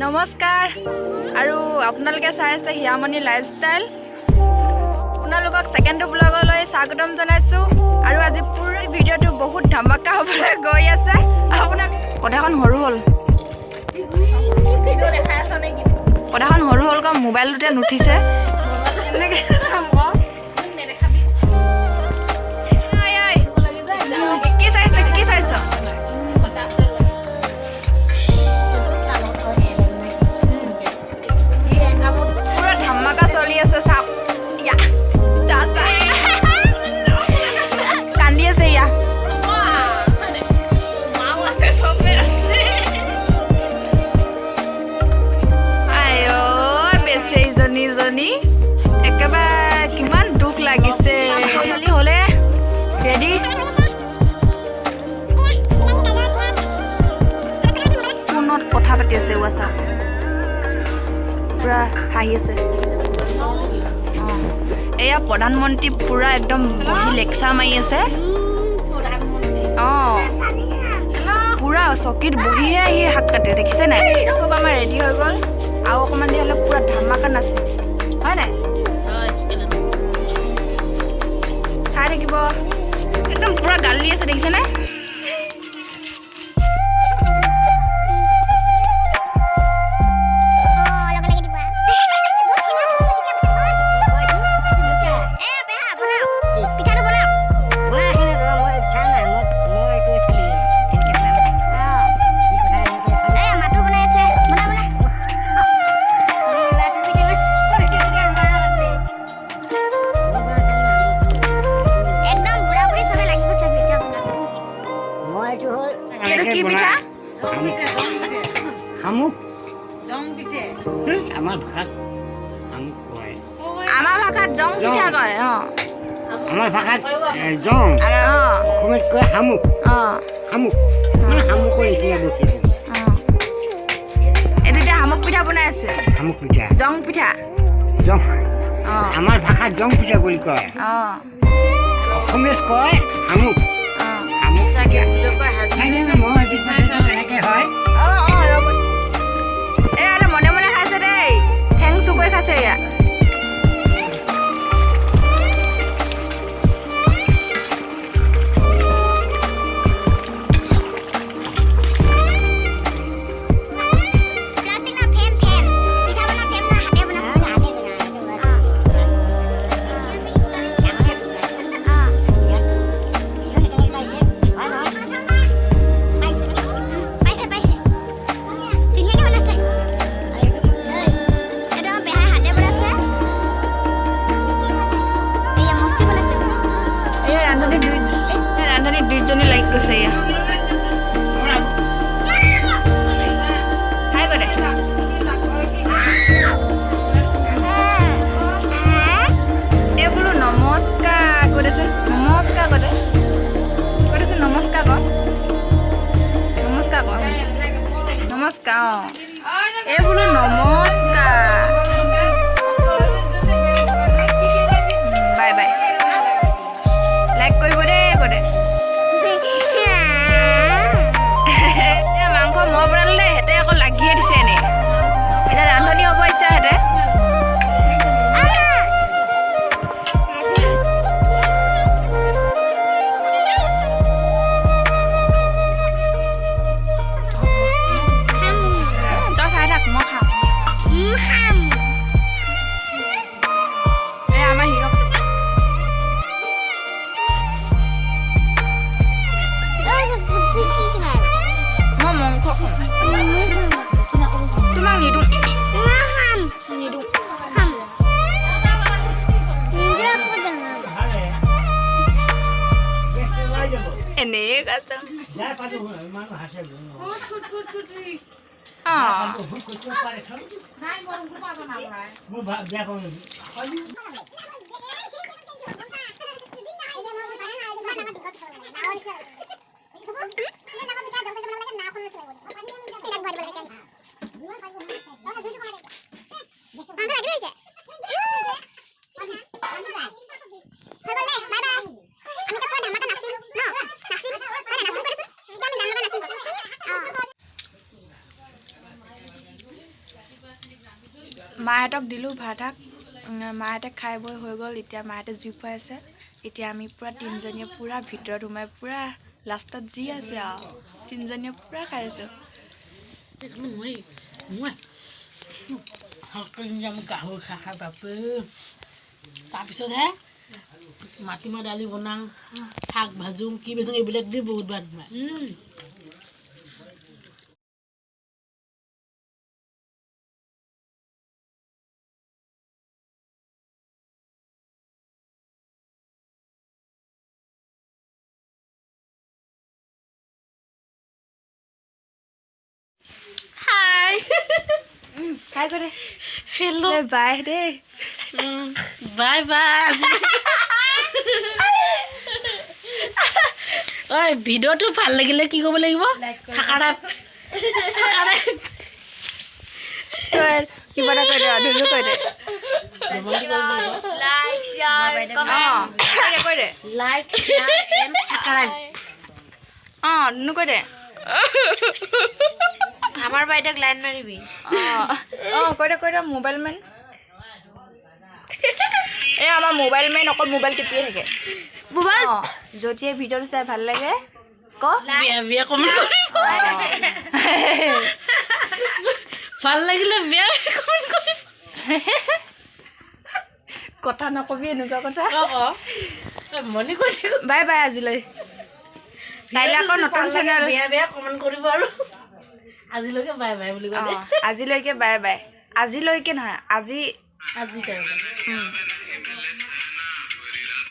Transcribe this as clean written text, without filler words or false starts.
নমস্কাৰ আৰু আপোনালোকে চাই আছে হিয়ামণি লাইফষ্টাইল। আপোনালোকক ছেকেণ্ডটো ব্লগলৈ স্বাগতম জনাইছোঁ। আৰু আজি পুৰা ভিডিঅ'টো বহুত ধামাকা হ'বলৈ গৈ আছে। আপোনাক কথাখন সৰু হ'ল, কথাখন সৰু হ'ল কাৰণ মোবাইলটোতে নুঠিছে। এনেকৈ কি চাইছে, কি চাইছ? পুৰা ধামাকা চলি আছে, চাওক। ইয়া, যা যা। কান্দি আছে ইয়া। আই ঐ, বেচেৰীজনী জনী একেবাৰে কিমান দুখ লাগিছে। খালি হ'লে ৰেডি। ফোনত কথা পাতি আছে, ওৱা চাওক, পুৰা হাঁহি আছে। অঁ, এয়া প্ৰধানমন্ত্ৰী পুৰা একদম বহি লেকচাৰ মাৰি আছে। অঁ, পুৰা চকীত বহিহে আহি শাক কাটে, দেখিছে নাই? চব আমাৰ ৰেডি হৈ গ'ল আৰু অকণমান দেৰি হ'লে পুৰা ধামাকা নাচিম, হয় নাই? চাই থাকিব, একদম পুৰা গালি আছে, দেখিছেনে? এইটো কি পিঠা? শামুক। আমাৰ ভাষাত শামুক কয়। আমাৰ ভাষাত জং পিঠা কয়। অঁ। আমাৰ ভাষাত জং। অসমীয়াত কয় শামুক। শামুক মানে শামুকৰ নিচিনা বস্তুটো। অঁ, এইটো এতিয়া শামুক পিঠা বনাই আছে। শামুক পিঠা। জং পিঠা। জং। আমাৰ ভাষাত জং পিঠা বুলি কয়। অসমীয়াত কয় শামুক। শামুক নাই নাই নাই, মই এনেকৈ হয়। অঁ অঁ ৰ'ব, এই এটা মনে মনে খাইছে দেই, ঠেং চুকৈ খাইছে এয়া। এই ৰান্ধনী দুই, এই ৰান্ধনী দুইজনী লাগি গৈছে এয়া। হাই কৈ দে। এই বোলো নমস্কাৰ কৈ দেচোন, নমস্কাৰ কৈ দে, কৈ দেচোন, নমস্কাৰ ক, নমস্কাৰ ক, নমস্কাৰ। অঁ, এই বোলো নমস্কাৰ, বাই বাই, লাইক কৰিব দেই কৈ দে। এতিয়া মাংস মই বনালো দেই, সিহঁতে আকৌ লাগিয়ে দিছে এনেই। এতিয়া ৰান্ধনি হ'ব ইচ্ছা সিহঁতে। তই চাই থাক, মই খাম। এই আমাৰ হিৰক। মই মাংস খাম, তোমাক নিদিওঁ, নিদিওঁ। এনেই কৈছো। অঁ। বেয়া পাওঁ। মাহঁতক দিলোঁ ভাত শাক, মাহঁতে খাই বৈ হৈ গ'ল। এতিয়া মাহঁতে জুই পুৱাই আছে। এতিয়া আমি পূৰা তিনিজনীয়ে পূৰা ভিতৰত সোমাই পূৰা লাষ্টত যি আছে আৰু তিনিজনীয়ে পূৰা খাই আছোঁ। গাহৰি খাই খাই বাপৰে। তাৰপিছতহে মাটিমাহ দালি বনাওঁ, শাক ভাজোঁ, কি ভাজোঁ, এইবিলাক দি বহুত ভাত বনায়। হাই কৰি হেল্ল' বাই দেই, বাই বাই। ঐ, ভিডিঅ'টো ভাল লাগিলে কি কৰিব লাগিব? চাকাৰাইব, চাকাৰাইব। তই কিবা এটা কৈ দে, ধুনু কৈ দে। অঁ, কৈ দে, কৈ দে। Like, share and subscribe. অঁ, ধুনু কৈ দে। আমাৰ বাইদেউক লাইন মাৰিবি। অঁ অঁ, কৈ দে, কৈ দে। মোবাইল মেন, এই আমাৰ মোবাইল মেন অকল মোবাইল টিপিয়ে থাকে। মোবাইল। অঁ, জ্যোতিয়ে ভিডিঅ'টো চাই ভাল লাগে ক। বেয়া বেয়া কমেণ্ট কৰিব, ভাল লাগিলে বেয়া কমেণ্ট কৰিব। কথা নকবি এনেকুৱা কথা। মনি কৈ থাকো। বাই বাই আজিলৈ, কাইলৈ আকৌ নতুন চেনেল। বেয়া বেয়া কমেণ্ট কৰিব আৰু আজিলৈকে বাই বাই বুলি কৈ দে। অঁ, আজিলৈকে বাই বাই। আজিলৈকে নহয়, আজি আজি কাৰণে।